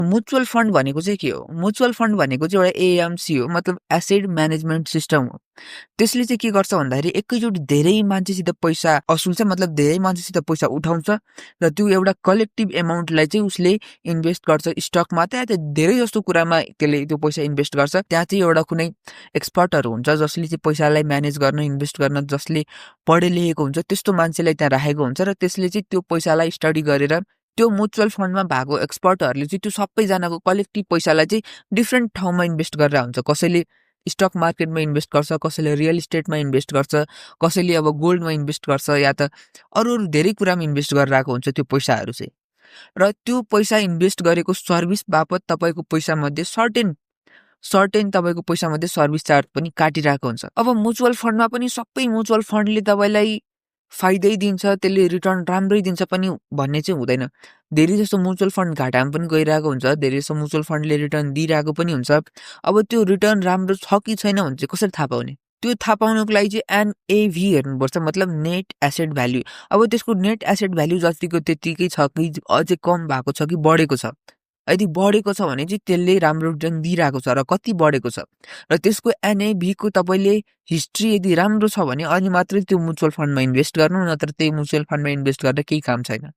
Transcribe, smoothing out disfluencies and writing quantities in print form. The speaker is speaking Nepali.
म्युचुअल फन्ड भनेको चाहिँ के हो? म्युचुअल फन्ड भनेको चाहिँ एउटा एएमसी हो, मतलब एसेट म्यानेजमेन्ट सिस्टम हो। त्यसले चाहिँ के गर्छ भन्दाखेरि एकैचोटि धेरै मान्छेसित पैसा असुल्छ, मतलब धेरै मान्छेसित पैसा उठाउँछ र त्यो एउटा कलेक्टिभ एमाउन्टलाई चाहिँ उसले इन्भेस्ट गर्छ स्टकमा, त्यहाँ धेरै जस्तो कुरामा त्यसले त्यो पैसा इन्भेस्ट गर्छ। त्यहाँ चाहिँ एउटा कुनै एक्सपर्टहरू हुन्छ जसले चाहिँ पैसालाई म्यानेज गर्न, इन्भेस्ट गर्न, जसले पढे लेखेको हुन्छ, त्यस्तो मान्छेलाई त्यहाँ राखेको हुन्छ र त्यसले चाहिँ त्यो पैसालाई स्टडी गरेर त्यो म्युचुअल फन्डमा भएको एक्सपर्टहरूले चाहिँ त्यो सबैजनाको कलेक्टिभ पैसालाई चाहिँ डिफ्रेन्ट ठाउँमा इन्भेस्ट गरेर हुन्छ। कसैले स्टक मार्केटमा इन्भेस्ट गर्छ, कसैले रियल इस्टेटमा इन्भेस्ट गर्छ, कसैले अब गोल्डमा इन्भेस्ट गर्छ, या त अरू धेरै कुरामा इन्भेस्ट गरेर आएको हुन्छ त्यो पैसाहरू चाहिँ। र त्यो पैसा इन्भेस्ट गरेको सर्भिस बापत तपाईँको पैसामध्ये सर्टेन तपाईँको पैसामध्ये सर्भिस चार्ज पनि काटिरहेको हुन्छ। अब म्युचुअल फन्डमा पनि सबै म्युचुअल फन्डले तपाईँलाई फाइदै दिन्छ, त्यसले रिटर्न राम्रै दिन्छ पनि भन्ने चाहिँ हुँदैन। धेरै जस्तो म्युचुअल फन्ड घाटामा पनि गइरहेको हुन्छ, धेरै जस्तो म्युचुअल फन्डले रिटर्न दिइरहेको पनि हुन्छ। अब त्यो रिटर्न राम्रो छ कि छैन भने चाहिँ कसरी थाहा पाउने? त्यो थाहा पाउनुको लागि चाहिँ एनएभी हेर्नुपर्छ, मतलब नेट एसेट भ्याल्यु। अब त्यसको नेट एसेट भ्याल्यु जतिको त्यतिकै छ कि अझै कम भएको छ कि बढेको छ? यदि बढेको छ भने चाहिँ त्यसले राम्रो रिटर्न दिइरहेको छ र कति बढेको छ, र त्यसको एनएभीको तपाईँले हिस्ट्री यदि राम्रो छ भने अनि मात्रै त्यो म्युचुअल फन्डमा इन्भेस्ट गर्नु, नत्र त्यही म्युचुअल फन्डमा इन्भेस्ट गरेर केही काम छैन।